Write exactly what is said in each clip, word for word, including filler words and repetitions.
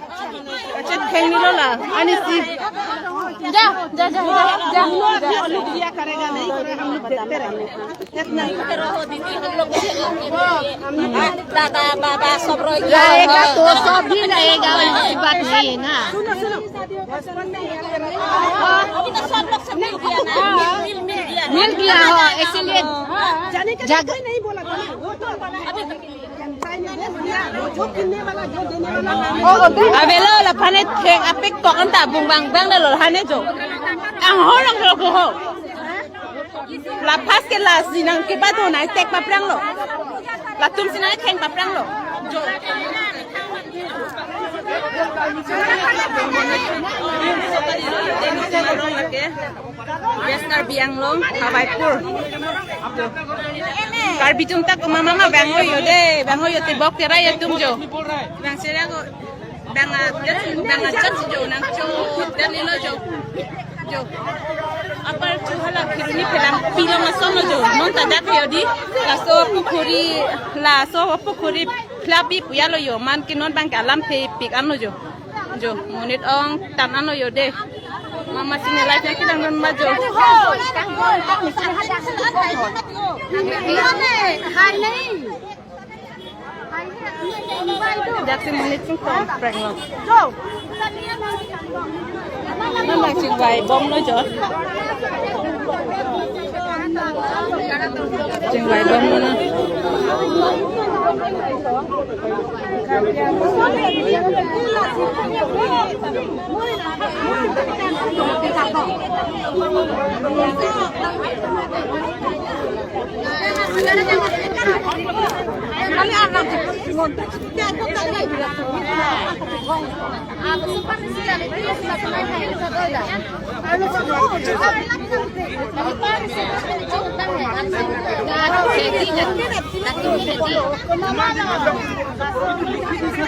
Achha, thank you, Lola. Ani si. Ja, ja, ja, ja, ja, ja. हम लोग दिया करेगा, नहीं करेगा, हम लोग देखते रहेंगे। इतना ही। दादा, बाबा, सब रहेगा। रहेगा तो सब भी रहेगा, ऐसी बात नहीं है ना। सुनो, सुनो। बचपन में ये करेगा। अभी तो सब लोग से मिल गया ना। मिल, मिल गया। मिल गया हो, इसीलिए जाने के लिए कोई नहीं बोला था ना। वो तो अभी Avelo, la phane theng apik tok anta bung bang bang da lo hane jo. Ang ho lang lo ko ho. La phas ke la si nang ke ba do nang tek paprang lo. Latum si nang theng paprang lo. Jo. West Karbi Anglong, Hawaipur. Karbi atum ta komat ma vang-o yo de, vang-o yo te bok tera ya atum jo. Vang sera ko, vang a, vang a chat jo nang cho, dan ilo jo. Jo. Apar chu hala Kheroni phelang pilong ason lo jo. Non ta dak yo di. Laso pukhuri, laso pukhuri phlabi puya lo yo. Man ke non bang ke alam thepik an lo jo. Jo, monit ong tan ano yo de. Mama sini live yang kita nun ma jo. Hai nahi. Jaksi monit sing kong prank lo. Jo. Nang sing vai bom lo jo. Sing vai bom lo na.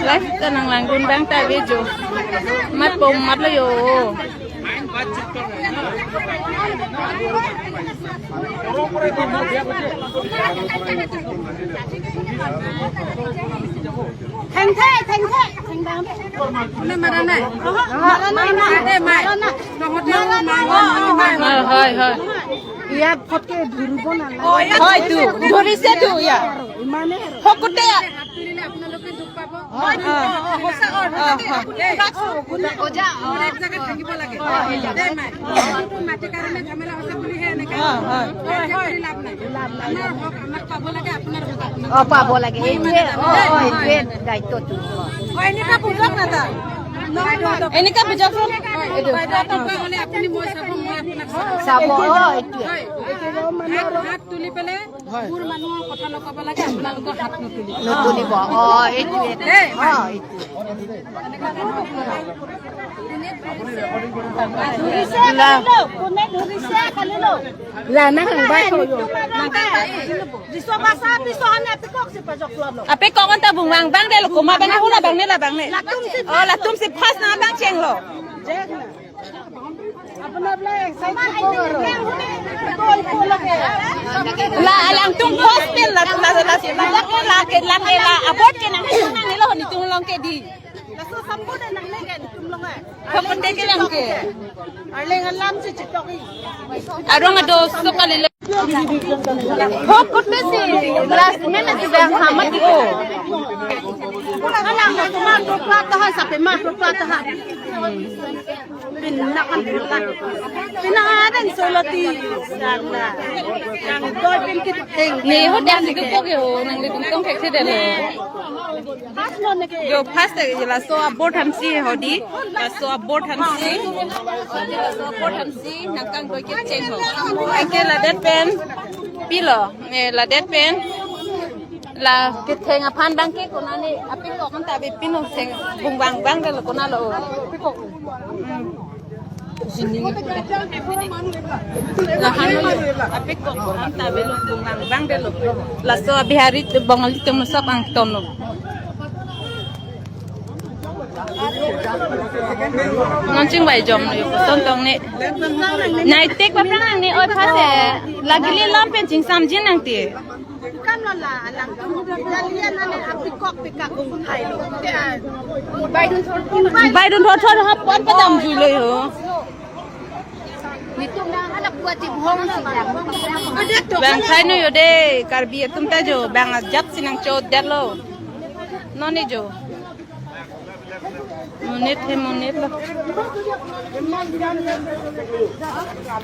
Live ta nang langdun bang ta video. Mat pom mat lo yo. Thengthe, thengthe, thengdam. Mara nai. Mara nai. Mara nai. Mara nai. Mara nai. Hoi, hoi, hoi. Iya, photke dhuribo na. Hoi, tu. Dhurise tu, iya. ইমানে আৰু। হকতে। হাত তুলিলে আপোনালোকে দুখ পাব। হয়, হয়। সঁচা কথা দেই। আপুনি ওজা, মোৰ এক জেগাত থাকিব লাগে। দেই, মাই। এইটো মাটিৰ কাৰণে ঝামেলা হৈছে বুলিহে এনেকে। হয়, হয়। কৰি লাভ নাই। আমাৰ হক আমাক পাব লাগে, আপোনাৰ হক আপোনাক। অ, পাব লাগে। মই ইমান এইটোৱে, জানো অ, দেই। অ, এইটোৱে দায়িত্বটো। অ, এনেকুৱা বুজক না তাৰ। এনেকুৱা বুজকচোন। বাইদেউ, বাইদেউ, এনেকুৱা হ'লে আপুনি মই চাব, মই আপোনাক চাব। চাব, অ, এইটোৱে। হয়। হাত, হাত তুলি পেলাই হয়। বুঢ় মানুহৰ কথা নকব লাগে, আপোনালোকৰ হাত নুতুলিব। নুতুলিব। অ, এইটোৱে। দেই। অ, এইটোৱে। La. Dhurisi kalilo, kone dhurisi kalilo. La, nang hang bai ho yo. Nang hang bai. Diso basa, diso hanya pikok si pajok lo. Apikok anta bung vang bang de lo, koma bang hula bang ne la bang ne. Latum si. Oh, latum si pas na bang cheng lo. Jeng na. Apna bla excited ho. La alangtum pas pe la la la la la ke la ke la abot ke nang nang ne lo ni tung long ke di. Laso sambut nang ne ke tum long eh. Hok kote ke lang ke. Arleng alam si chitok i. Arong ado so kalilo. Hok kote si last minute si bang hamat ko. Alang na tuma to pa ta ha sape ma to pa ta ha. Pin na kan pin na. Pin na den solo ti. Yang doi pin kit teng. Ne ho dan di ko ke ho nang di tung tong ke de lo. Yo, first, eh, laso abot hamsi hodi. Laso abot hamsi. Laso abot hamsi, nang kangdoi ke cheng ho. Anke ladet pen. Pilo, eh, ladet pen. La ketheng aphan bang ke kona ne, apikok anta be pino theng, bung bang bang de lo kona lo. Hmm. Sini. Lahan lo, apikok anta be lo bung bang bang de lo. Laso Bihari te Bongali te musak ang tono. Non chingvai jom lo yo, ton tong ne. Nai tek pa prang ne, oi phase. Lagi le lam pen chingsam jin nang ti. Kam lo la, alang tum Italian ane apikok pikak kung hai lo. Baidun thor thor. Baidun thor thor hap pon padam jui lo yo. Nitum na hala buat di bhong si dam. Bang khai no yo de, Karbi atum ta jo, bang ajat si nang cho det lo. Non ne jo. Monit he monit lo.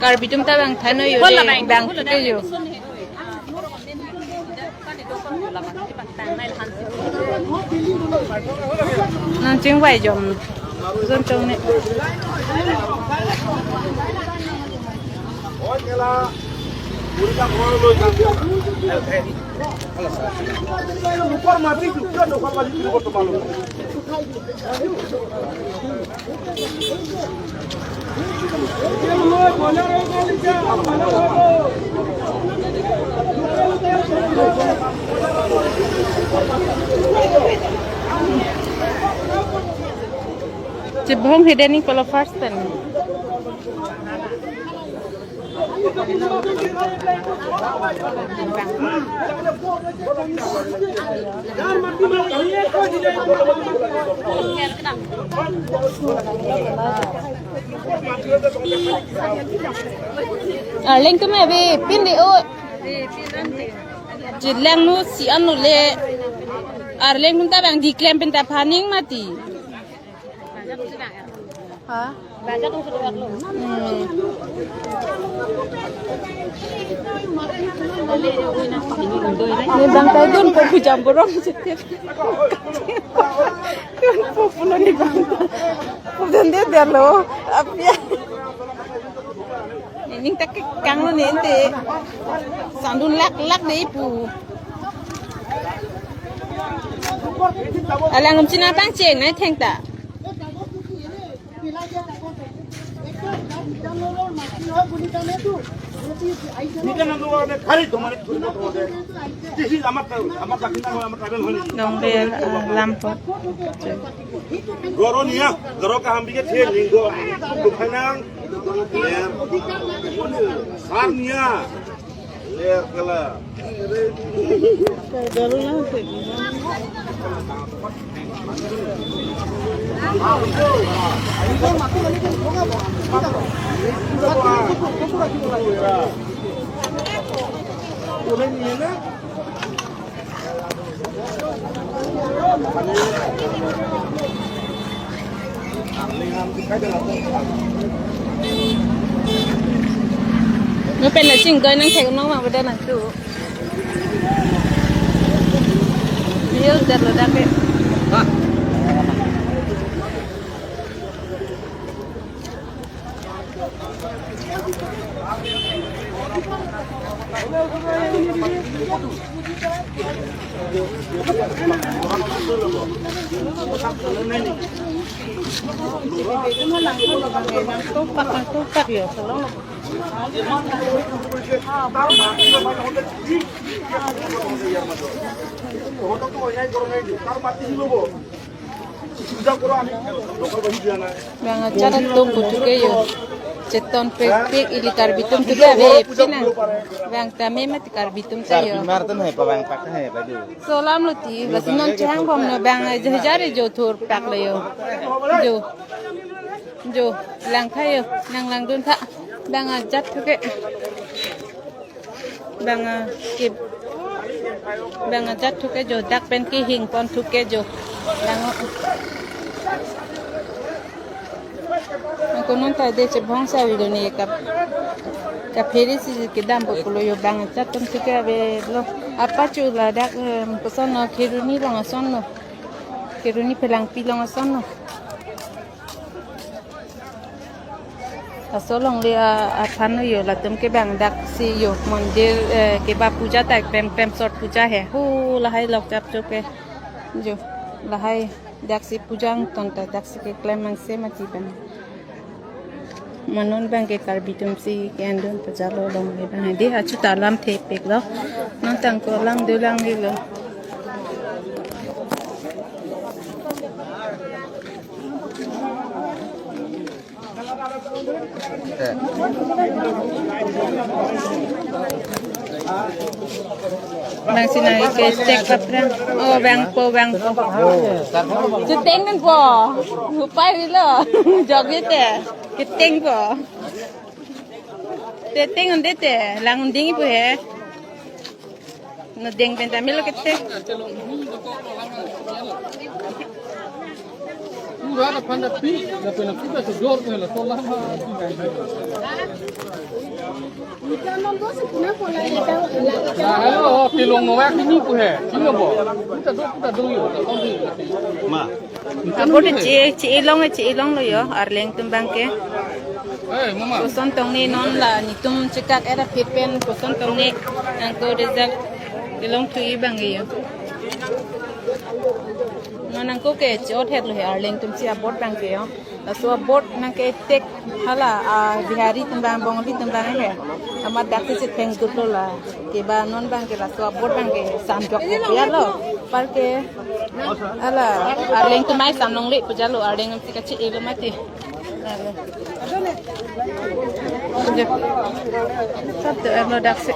Karbi atum ta bang thano yo de, bang pute yo. Non chingvai jom. Zon chong ne. Chibhong hidden in color first time. Arleng atum ave pin de o. Chileng nu si anu le. Arleng atum ta bang diklem pen ta phaning mati. Ha? Hmm. Ne bang ta dun po pu jam borong sitep. Dun po pu lo ne bang ta. Pu dun de de lo. Apya. Nening ta kekang lo ne ente. Sandun lak lak de pu. Alang um china pangcheng nai thengta. This is Amar, Amar, Amar tribal home. Dongle, ah, lampot. Goro niya, goro kaham bike the, ningo, lukhanang, ler, sar niya, ler kala. Lapen la chingkoi nangthek nong ma bada nangtu. Real dat lo dak ke. Bang ajat atum putu ke yo. Cheton pek pek ili Karbi atum tu ke ave pina. Bang tame mati Karbi atum ta yo. Karbi mar tan hai pa bang pak hai pa du. Solam lo ti, bas non chehang bom no bang jahjar jo thur pak lo yo. Jo. Jo, lang tha yo, nang langdun tha. Bang ajat thu ke. Bang, ah, ke, bang ajat thu ke jo, dak pen kehing pon thu ke jo. Bang o. Nangko non ta de chebhong sa video ni kap, kaphere si kedam po pulo yo bang ajat atum thu ke ave lo. Apa chu ladak, em, koson no Kheroni along ason no. Kheroni Phelangpi along ason no. Laso alongle a, aphan yo latum ke bang dak si yo mondir, eh, keba puja ta krem krem sort puja he. Hu lahai lok chap chok ke. Jo lahai dak si puja angton ta dak si keklem angse mati bang. Ma non bang ke Karbi atum si ke-endun pajalo alongle bang. Dei achu ta alam thepek lo. Non tangko lang do lang lo. Bang si nang ke stek kaprang. Oh, bang po, bang po. Cheteng nangpo. Upai rilo. Jok ye te. Keteng po. Te teng un-e te, lang un-e ding pu he. No deng pen ta melo kete. Pura da panda pi, da pena kuda so jor ko la so la. Na hello, tilong no wak ni pu he. Sino bo. Kuda do, kuda do yo. Ma. Abor che, che-e long, che-e long lo yo, arleng atum bang ke. Eh, mama. Koson tong ni non la netum chekak era phepen koson tong ni nangko result kelong thu-i bang yo. Non nangko ke che-ot het lo he arleng atum si abor bang ke yo. Laso abor nang ke tek hala, ah, Bihari atum bang, Bongali atum bang he. Amat dak si chetheng dut lo la. Keba non bang ke laso abor bang ke sam jok ko pia lo. Par ke ala arleng atum mai sam longle pu jalo, arleng atum si kache-e lo mati. Sab to em lo dak si.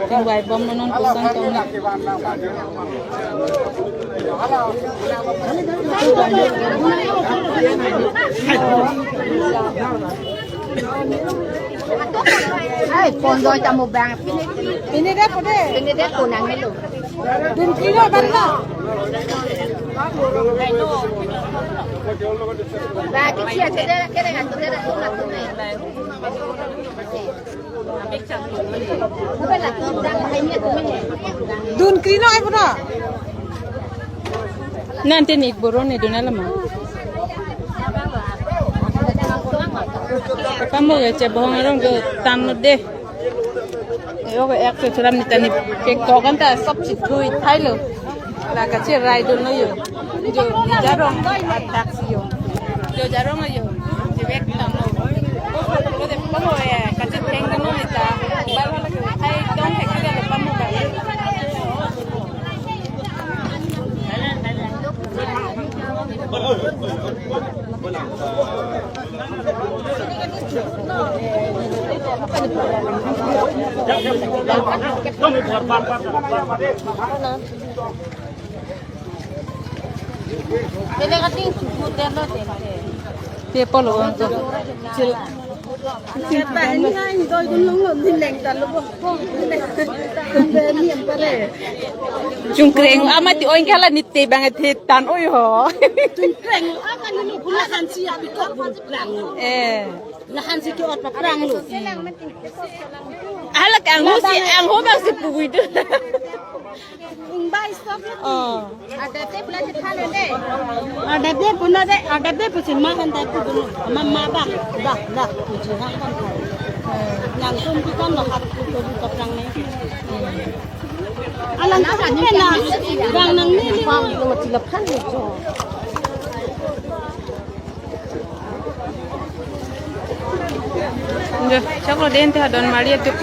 Tingwai bom non koson tong ni. Ai, pon doi ta mo bang. Pini, pini dei ko dei. Pini dei ko nang melo. Dun kilo ban lo. Ba, kisi aja deh, kira ngan tuh deh, tuh ngan tuh deh. Dun krino ai pura. Nante nik boron ne dun alama. Kamu ya cebong arong ke tan de. Yo ke ek se suram ni tani ke kokan ta sop si thui thailo. La kacherai dun lo yo. Jo jarong atak si yo. Jo jarong yo. Jebek tanglo. Ko de pamo ya kachetheng dun lo nita. Bal bal ke khai dong thek ke lo pamo ba. Te polo ang to. Siapa ini hai doi dun long long din leng ta lo bo. Ni ampare. Chungkreng amat ti oi kala ni te bang the tan oi ho. Chungkreng amat ni lo kula han si abi ko bun lang. Eh. Lahan si ke-ot paprang lo. Hala ke angho si, angho bang si pugui tu. Ingbai stop ya. Oh. Ada te pula kita le de. Ada te puna de, ada te pusin makan tapi dulu. Mama bang, bang, bang. Pusin makan. Yang tum kita mahat tu di paprang ni. Alang tu kan na, bang nang ni ni. Pam itu mati lepan ni jo. Jo, choklo den te ha don mari atum.